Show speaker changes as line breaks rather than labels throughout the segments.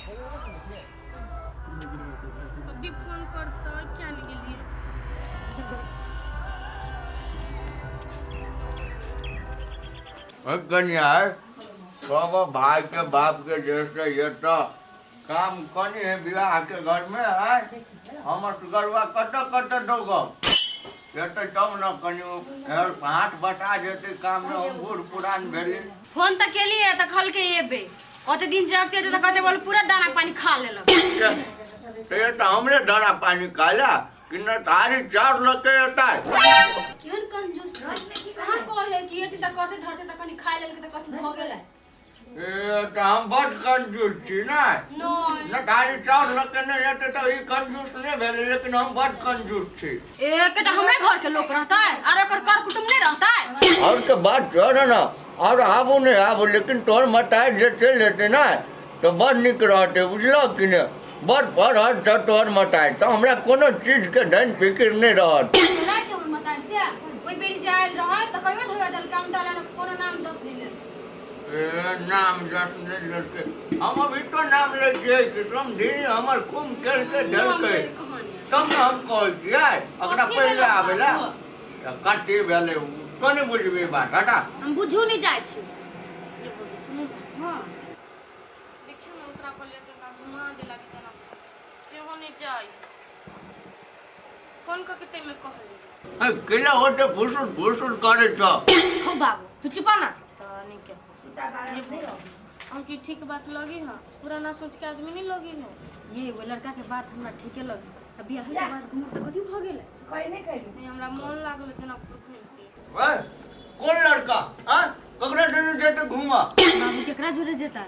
अभी फोन करता क्या नहीं गेलिए।
कनिया, सब भाई के बाप के जैसे ये तो काम कनी है विवाह के घर में है। हमर गरुआ कत कत दौगब ये तो तब न कनी हाथ बटा जेतै काम में। हम बूढ़ पुरान भेली।
फोन तऽ केलिए तऽ कहलकै एबे, ओते दिन जबते तऽ कहते बोल पूरा दाना पानी खा लेलक।
से तऽ हमरे दाना पानी खाला कि न थारी चाउर लके एतै।
केहन कंजूस छै, कहाँ कहे कि एते तऽ कहते धरते तऽ कनी खा लेलकै तऽ कथी भऽ गेलै?
ए तऽ हम बड कंजूस छी ने?
नहि।
न थारी चाउर लके नहि एतै तऽ ई कंजूस नहि भेलै, लेकिन हम बड कंजूस छी।
एकटा हमरे घर के लोक रहतै आर ओकर कर कुटुम्ब नहि रहतै?
और के बात छोड़ न, और आबू नहि आबू, लेकिन तोहर मताइ जे चलि जेतै ने तऽ बड़ नीक रहतै, बुझलह कि नहि? बड़ पढ़ल छह तोहर मताइ, तऽ हमरा कोनो चीजके धन फिकिर नहि रहत।
राति हमर मताइ से ओहि बेरी जे आयल रहै तऽ कहियो धोया देलकै, हम तऽ कोनो नाम दस नहि लेलकै।
ए, नाम जस नहि लेलकै? हम अभी तो नाम लै छियै कि समझी हमर खूम केलकै ढलकै तब ने हम कहै छियै। ओकरा
कथी
पहिले
भेलै
आबै लए
बाबू?
तऽ कथी भेलै तो नहि बुझबही बात, हटा।
हम बुझू नहि जाइ छी। ये बोलू, सुनू ने। हाँ, देखियौ ने, ओकरा कहलियै कनिका घुमा देला कि जनकपुर, सेहो नहि जाइ। फोन कऽ के ताहिमे कहलियै।
ए, केला होते फुसुर फुसुर करै छ?
हौ बाबू, तू चुपा ना तऽ नहीं के ये बोलो हम की ठीक बात लगी है? पूरा ना सोच के आदमी नहीं लगी है। ये वो लड़का के बात हमरा ठीके लगी। आ बियाह के बाद घूमब तऽ कथी भऽ गेलै? नहीं, हमरा मन लागल जनकपुर घूम के।
ए, कोन लड़का? आ ककरा देने जेते घूमा?
बाबू, केकरा जोरे जेता?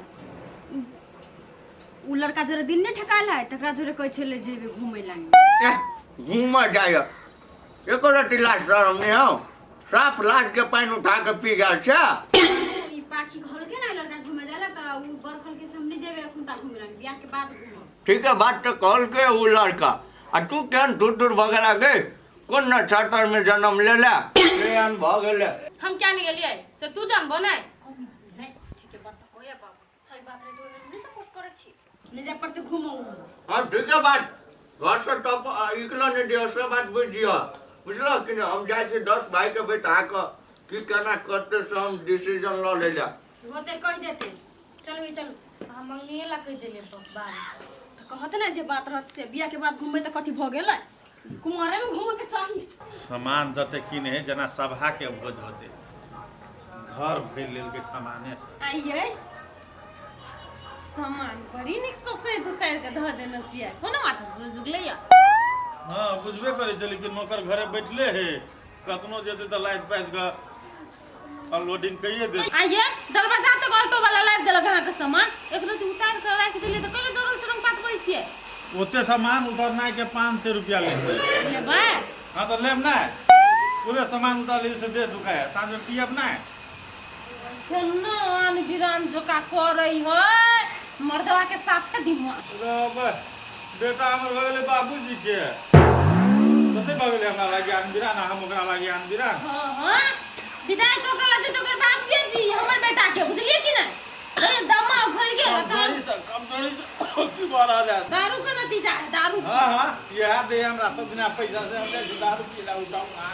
उ लड़का जोरे दिन नहि ठकायल है, तकरा जोरे कहै छलै जेबे घूमै लागी।
ए, घूमा जाय, एको रति लाज शरम नहीं हो? साफ लाज के पानि उठा के पी गेल छै।
ई पाखी कहलकै ने लड़का घूमे जाला तऽ उ बरखल के सामने जेबे अखन ता घूमे लागी, बियाह के बाद घूमब।
ठीक है बात तऽ कहलकै उ लड़का, आ तू केहन दूर दूर भऽ गेला गे? कोन नक्षत्र में जन्म लेला, केहन भऽ गेलै?
हम क्या नहीं गेलियै से तू जानबो नै? नहीं, ठीक है बात तऽ होइए बाबू, सही बात रहे तो नहीं सपोर्ट करै छी, नहीं जाय पड़तै घूमो।
हाँ, ठीक है बात। घर से टप निकलो नहीं दियो, से बात बुझियो, बुझलो कि नहीं? हम जाइ छी 10 भाई के बैठा कऽ की केना करते से हम डिसीजन लऽ ले।
होते कहि देते। चलू ई चलू। हम मंगनिए ला कहि देलियै बाप कहत ने जे बात रहत से बियाह के बाद घूमबै तऽ कथी भऽ गेलै? कुमारे में घूमे के चाही।
सामान जते किने है जेना सभा के भोज होते, घर भरि लेलकै सामाने से।
आइए, सामान बड़ी नीक ससैर घुसारि के धऽ देने छियै, कोनो बात जुगलै या?
हाँ, बुझबे करै छली कि नौकर घरे बैठले है, कतनो जेतै तऽ लादि पादि कऽ अनलोडिंग कइए देतै।
आइए, दरवाजा तक ऑटो वाला लाबि देलक अहाँके सामान, एक रति उतारि कऽ राखि देलियै तऽ कैले दौड़ल सुरंग पटबै छियै?
ओते सामान उतारनाइ के 500 रुपया लेबै।
लेबै?
हाँ, तऽ लेब नहि? पूरे सामान उतार से देह दुखाय है, साँझ में पियब नहि?
केना आन बिरान जोका करै है मर्दवा के साथे दिमाग।
रे बेटा हमर भऽ गेलै बाबूजी के कते भऽ गेलै, हमरा लागी आन बिरान आ हम ओकरा लागी आन बिरान।
हाँ हाँ, विदाई कऽ के लऽ जेतै ओकर बाबूए जी हमर बेटा के, बुझलियै कि नहि? अरे दमा उखड़ गेल।
कमजोरी से, कमजोरी से की भऽ रहल है?
दारू के नतीजा है, दारू के।
हाँ हाँ, इएह दे हमरा सब दिना पैसा से हम जाइ छी दारू पी ला उठाऊ आ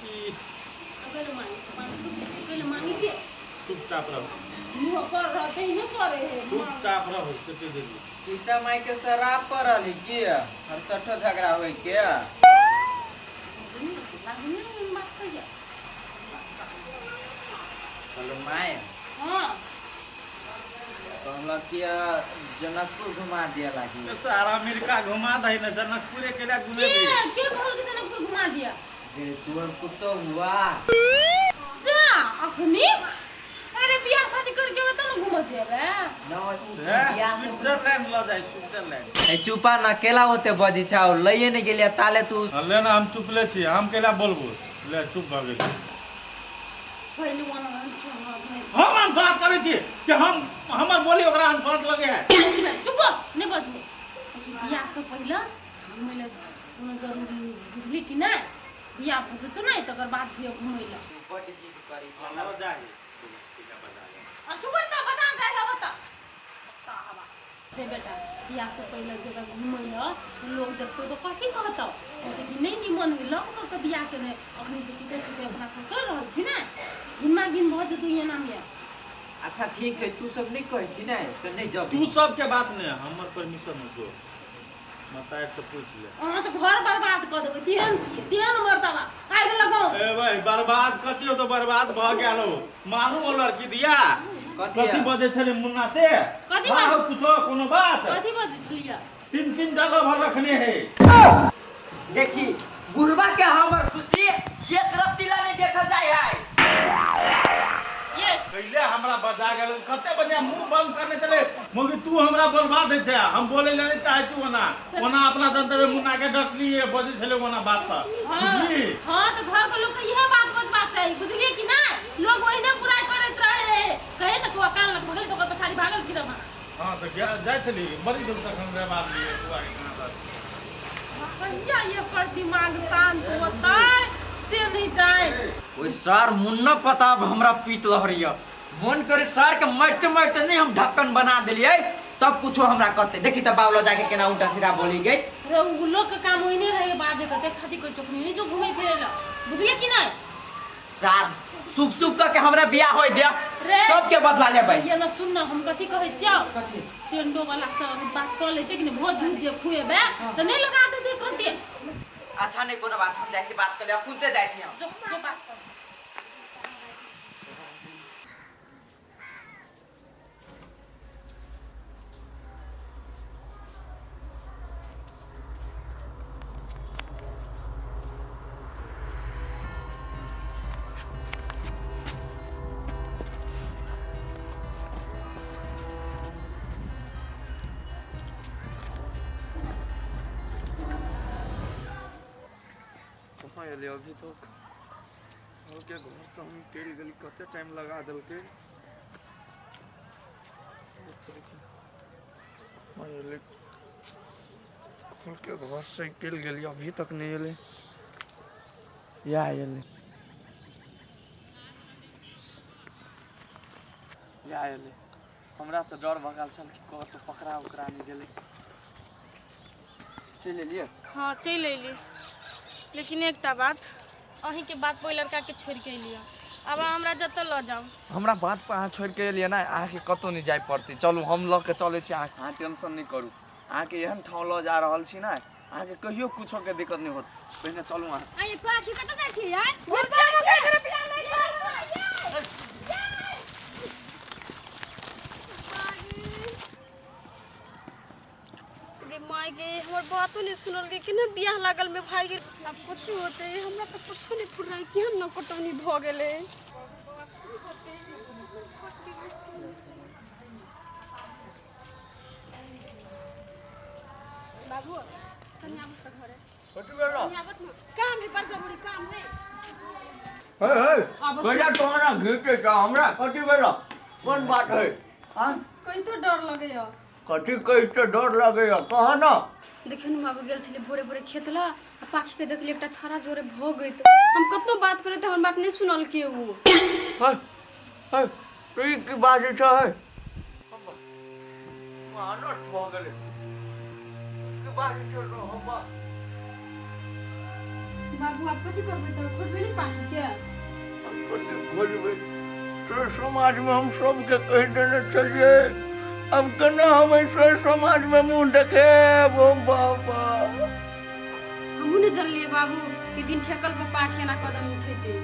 ई।
कैले मांगे छै 500 रुपया? कैले मांगे छियै?
चुपचाप रहू।
मुँह कर रहते ही नहीं करे है।
चुपचाप रहू, कते देबी?
सीता माई के शराब पड़ल है की हरसठो झगड़ा होय के?
बात कहिया।
कहलहुँ माय।
हाँ।
कहलक कि जनकपुर घुमा दिया लागी।
सारा अमेरिका घुमा दही ने, जनकपुरे के लिए
के
घुमेबी?
के कहल कि जनकपुर घुमा दिया?
गे तोहर पुतोह हुआ।
जा अखनी, अरे बियाह शादी करके तब न घूमऽ जेबै।
न उ
हे,
बियाह से
स्विट्जरलैंड लऽ जाइ, स्विट्जरलैंड।
ए चुपा न, केला ओते बजी छाउ, लइए नहि गेलिया ताले तू।
हाँ, ले ना, हम चुपले छी, हम केला बोलबो? ले, चुप भऽ गेली।
पहले वन हम सुनब नहि।
हम अनस्वाद करै छी कि हम हमर बोली ओकरा अनस्वाद लगे है?
चुप, नहि बजबो। बियाह से पहिले घूमै लए कोनो जरूरी नहि, बुझली कि नहि? बियाह भऽ जेतौ ने तकर बाद जे घूमै लए।
बड जिद करी।
लऽ जाही।
आ चुप ना, बता जाएगा, बता बता। हे बेटा, बियाह से पहिले जगह घुमै लए लोग देखतौ तऽ कथी कहतौ? कहतै कि नहि निमन होइ लग कऽ के बियाह केने। अखनी तऽ ठीके ठीके अपना सब करि रहल छी ने, घिनमा घिन भऽ जेतौ एनामे।
अच्छा ठीक है, तू सब नहीं कहै छी ने तऽ नहीं जब।
तू सबके बात नहि, हमर परमिशन होतो, मतार से पूछ ले।
अहाँ तऽ घर बर्बाद कऽ देबै, तेहन छियै, तेहन मर्दबा आगि लगाउ।
ए भाई, बर्बाद कथी हो? तो बर्बाद भऽ गेल हो। मानू ओ लड़की दिया
कथी
कथी बजै छलै मुन्ना से?
कथी
हाँ,
बाजै?
पूछो कोनो बात।
कथी बजै छलियै?
तीन तीन टा लभर रखने है।
देखी बुढ़वा के हमर खुशी एक रत्ती ला नहीं देखल जाय है।
ये
कैले हमरा बजा गेल, कते बढ़िया मुंह बंद करने चले मगर तू हमरा बोलबा दे छै। हम बोले ले नहीं चाहे छी। ओना ओना अपना जनते में मुन्ना के डटलिए बजै छलै ओना बात पर।
हाँ।
बुझली?
हाँ, तऽ घर के लोग के इहे बात बजबाक चाही, बुझलियै कि नहि? लोग ओहिने बुराइ करैत रहे, कहे ने कौआ कान लग भगल तऽ ओकर पछाड़ी भागल फिरब अहाँ।
हाँ तऽ जाइ छली बड़ी दूर तखन रे बात लिए बुआ के कहाँ तक।
कहिया एकर दिमाग शांत होतै से नहि जानि।
ओइ सर मुन्ना पताब हमरा पीत लहरिया, मन करे सर के मरते मरते नहीं हम ढक्कन बना देलियै तब कुछो हमरा कहते। देखी त बावलो जाके केना उल्टा सीधा बोली गई।
रे उ लोग के काम ओहिने रहे बाजे के, ते खातिर कोई चोखनी नहीं जो घूमे फिरे ला, बुझलियै कि नहीं?
सार सुप सुप कह के हमरा बियाह होय दे,
रे।
सबके बदला लेबै।
ये न सुन न, हम कथी कहै छियौ?
कथी?
टेंडो वाला से बात कर लेते कि नहीं, भोज उज जे खुएबे त नहीं लगा देते तुरंते?
अच्छा नहीं कोनो बात, हम जाइ छी बात कर ले, पुनते जाइ छी हम।
जो जो बात कर।
कहाँ एलै अभी तक? के घर से हम निकलि गेली, कते टाइम लगा देलकै। कहाँ एलै? खोल के घर से निकलि गेली, अभी तक नहि एलै। या एलै, या एलै। हमरा तऽ डर भऽ गेल छल कि कतौ पकड़ा उकड़ा नहि गेलै। चलि एलियै?
हाँ चलि अयली, लेकिन एकटा बात, अहीँके बात पर ओहि लड़काके छोड़िके अयली। आब अहाँ हमरा जतऽ लऽ जाउ।
हमरा बात पर अहाँ छोड़ि के एलियै ने, अहाँके कतहु नहि जाय पड़तै। चलू, हम लऽ के चलै छी अहाँ। अहाँ टेंशन नहि करू, अहाँके एहन ठाँव लऽ जा रहल छी ने, अहाँके कहियो कुछोके दिक्कत नहि होत। पहिने चलू अहाँ।
आइ पाछी कतऽ जाइ छी यार? गे माय गे, हमर बातो नहीं सुनल गे। केना बियाह लागल में भाई गेल। आब कथी होतै? हमरा तऽ कुछो नहीं फुर रहा। केहन न कटौनी भऽ गेलै। बाबू, कनी आबू तऽ घरे।
कथी भेलो?
कनी आबत न, काम है, बड़ जरूरी काम है।
हे हे, कहिया तोहरा घीचे छ हमरा? कथी भेलो? कोन बात है? हाँ?
कहीं तो डर लगैया।
कथी कहि तऽ डर लगैया, कह न।
देखियौ ने बाबू, गेल छलियै भोरे भोरे खेत ला आ पाखी के देखलियै एकटा छाड़ा जोरे भगैत। हम कतनो बात करियै तऽ हमर बात नहि सुनलकै ओ।
हे हे, ई की बात छै? हे, मानस भऽ गेलै। की बात छै रो हम?
बाबू, आब कथी करबै? तऽ खोजबै ने पाखी के?
कथी खोजबै? से समाजमे हम सबके कहि देने छलियै। आब केना हम एहि समाजमे मुँह देखेब? ओ बाबा,
हमहूँ नहि जनलियै बाबू कि दिन ठेकल पर पाखी एना कदम उठेतै।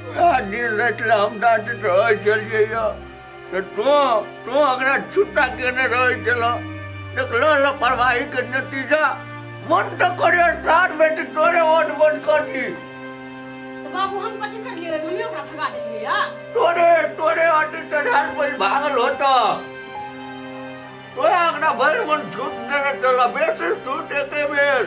वएह दिन राति लए हम डाँटैत रहै छलियै यऽ तऽ तोँ तोँ ओकरा छुट्टा केने रहै छलह। देखलह लापरवाहीके नतीजा। मन तऽ करे सार बेटी तोरे ओट बोट कथी।
तऽ बाबू, हम कथी करलियै? हमे ओकरा भगा देलियै या?
तोरे तोरे अति चढ़ाल पर भागल होत। तोरा ओकरा भरि मन छूट देने छलह, बेसी छूट एके बेर।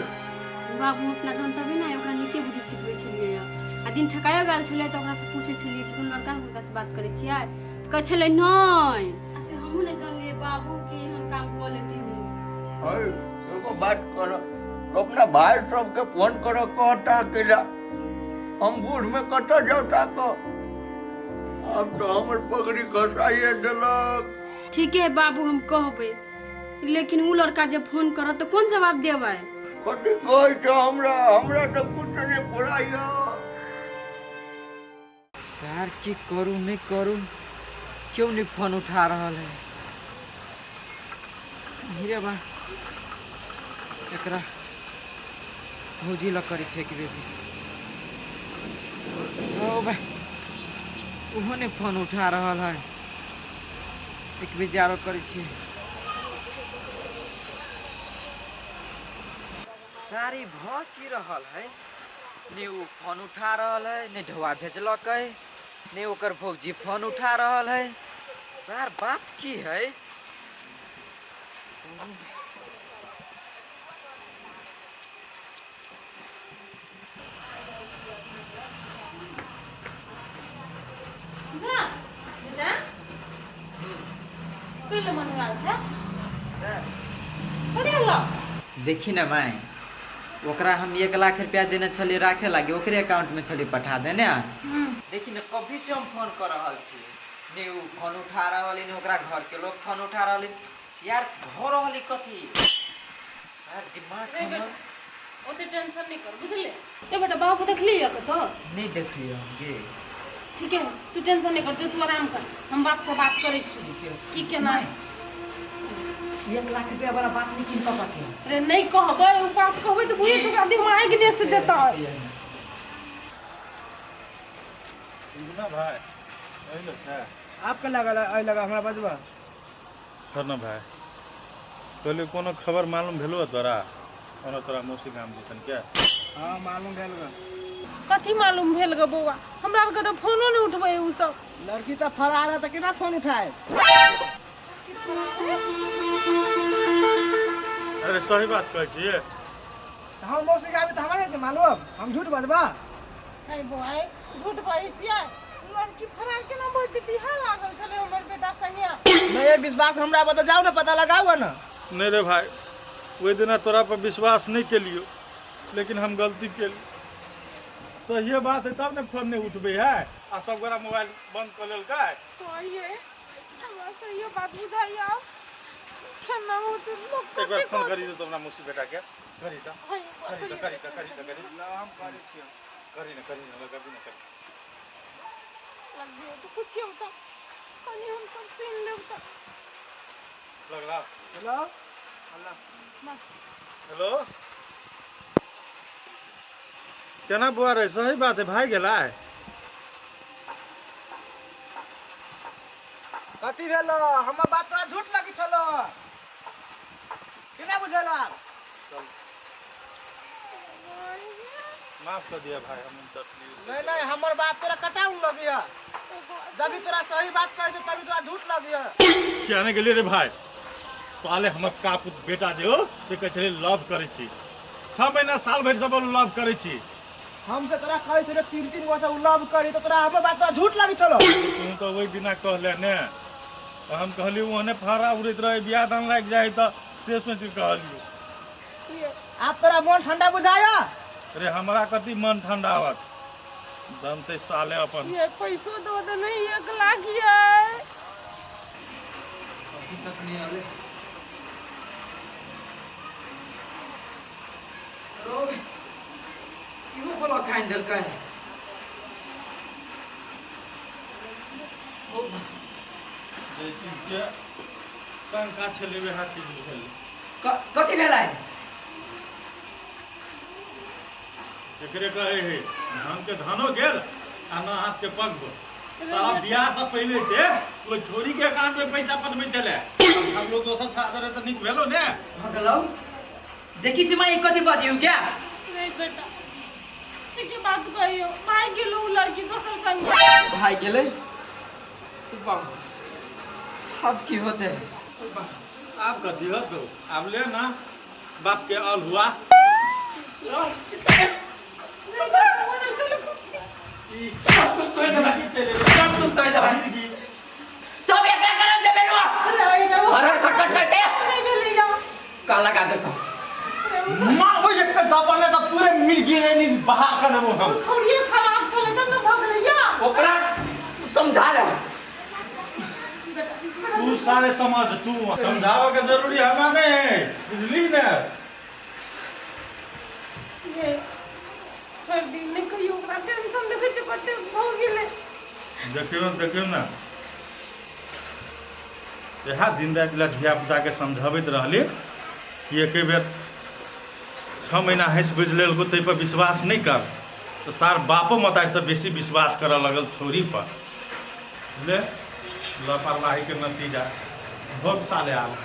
बाबू, अपना जनतबे ने ओकरा नीके बुद्धि सिखबै छलियै या। आ दिन ठकायो गेल छलै तऽ ओकरासँ पूछै छलियै कि कोनो लड़का हुनकासँ बात करै छियै, तऽ कहै छलै नहि। आ से हमहूँ नहि जनलियै बाबू कि एहन काम कऽ लेती हूँ।
है, एगो बात कर, अपना भाय सबके फोन कर, कहता अकेला हम बूढ़ में कतऽ जाउ ताकऽ। आब तऽ हमर पगड़ी खसाइए देलक।
ठीके है बाबू, हम कहबै, लेकिन उ लड़का जे फोन करत तऽ कोन जवाब देबै?
कथी कहै छै हमरा, हमरा तऽ कुछ नहि फुराइया।
सर की करू नहीं करू, क्यों नहीं फोन उठा रहल है? हीरे बा एकरा भौजी लग करै छै कि बेजी। ओ भाई ओहो नहीं फोन उठा रहल है। एक बेजी आरो करै छियै। सारी भ की रहल है? ने ओ फोन उठा रहल है, ने ढौआ भेजलक है, ने ओकर भौजी फोन उठा रहल है। सर बात की है?
जा बेटा, कैले मन रहल छै? कथी भेलौ?
देखी ने माय, ओकरा हम 1 लाख रुपया देने छलियै राखे लागी, ओकरे अकाउंट में छलियै पठा देने। देखी ने, कभी से हम फोन कर रहल छी, ने उ फोन उठा रहल है, ने ओकरा घर के लोग फोन उठा रहल है। यार भऽ रहल है कथी? सर दिमाग
नहीं
हमर
बेटा, ओते टेंशन नहीं कर, बुझले? ए बेटा, बाबू को देखली है कतौ?
नहीं देखलियै हम गे।
ठीक है, तू टेंशन नहीं कर, जो तू आराम कर, हम बाप से बात करै छी की केना है।
1 लाख रुपया वाला बात नहीं किन पापा के।
अरे नहीं कहबै, उ बात कहबै तऽ बुझै छौ, ओकरा दिमाग नहि से देतै।
ना भाई, एहि छै।
आपके लागल एहि लगा हमरा बजबा।
छोड़ ना भाई, कहलियै कोनो खबर मालूम भेलो तोरा? कोनो तोरा मौसी गाम दिसन क्या?
हाँ मालूम भेल ग।
कथी मालूम भेल ग बौआ? हमरा आरके तऽ फोनो नहि उठबै उ सब।
लड़की तऽ फरार है तऽ केना फोन उठाए?
अरे सही बात कहै छियै।
हम मौसी गाम तऽ हमरा नहि मालूम, हम झूठ बजबा?
है बौआ, झूठ बजै छियै? लड़की फरार केना भऽ जेतै? बियाह लागल छलै हमर बेटा संगे।
नहीं ये विश्वास हमरा बता, जाओ ना पता लगाओ ना।
नहीं रे भाई, ओहि दिना तोरा पर विश्वास नहीं केलियो, लेकिन हम गलती केली। सहिए बात है तब ने फोन नहीं उठबै है आ सब गोरा मोबाइल बंद कऽ लेलकै।
सही है, हमरा सही बात बुझाइया, केना होतै लोक?
एक बार
कते
फोन करी दे तो अपना मौसी बेटा के करी तऽ
है
करी तऽ करी तऽ करी तऽ करी।
हम करै छियै।
करी ने, करी ने, लगाबी ने, करी।
लगियो तऽ पुछियौ तऽ कनि, हम सब सुनि लेब तऽ।
लगला।
Hello hello.
हेलो, केना बुआ रे? सही बात है, भाई गेलै?
कथी भेलो? हमर बात तोरा झूठ लगी छलो? केना बुझेलो आब?
माफ कर दिया भाई, हम डटलियै।
नहीं नहीं, हमर बात तोरा कटाउन लगिया। जब भी तोरा सही बात कहै छौ तभी तोरा झूठ लगिया।
किया नहि गेलियै रे भाई? साले हमर कापुत बेटा जे हो से कहै छलै लव करै छी, 6 महीना साल भरि सब लव करै छी।
हम से तोरा कहै छौ 3-3 गो से उ लव करी तऽ तोरा हमर बात तोरा झूठ लगी छलो।
तू तऽ ओहि बिना कहले ने, तऽ हम कहलियै ओहने फहरा उड़ैत रहै, बियाह दान लागि जाइ तऽ से सोचि कऽ कहलियौ।
आब तोरा मन ठंडा बुझाया?
अरे हमरा कथी मन ठंडा होत, जानते साले अपन।
ये पैसो दो दे नहीं 1 लाख ये।
अभी तक नहीं आले। रो इहो बोला खाइन देलकै। ओ
जे चीजके शंका छलै वएह चीज भेलै।
कथी भेलै?
एकरे कहै है धान के धानो गेल आ न हाथ के पग हो। साला बियाह से पहले थे ओइ छोरी के अकाउंट में पैसा पठबै छलै, अब हम लोग दोसर छा दे तऽ नीक भेलो ने।
भगलौ, देखी छी माई कथी बजियौ क्या?
नहीं बेटा, ठीके बात कहियो, भाई गेलो उ लड़की दोसर संगे।
भाई गेलै? बाप, अब की होते?
आब कथी होतो, आब ले ना बाप के अल हुआ।
सब कुछ तोड़ देबै, सब कुछ तोड़ देबै, सब एकरा करल छै बेनुआ। हर हर खट खट करते का लगा देतो।
मारबो एक थप्पड़ ने तऽ पूरे मिर्गी रे बहा कर देबो हम।
छोड़िए, खराब छलै तब ने भगलैया।
ओकरा समझा ले।
तू साले समझ तू समझावे के जरूरी हमरा नहीं है बुझली ने।
ये छोड़ दी नहीं कहियो ओकरा टेंशन देखै छै कते भऽ गेलै।
देखियौ देखियौ ने इएह दिन राति लए धियापुताके समझबैत रहली कि एके बेर 6 महीना हँसि बुझि लेलको ताहिपर विश्वास नहि कर तऽ सार बापो मतारिसँ बेसी विश्वास करऽ लगल छोरीपर। ले लापरवाहीके नतीजा भोग साले आब।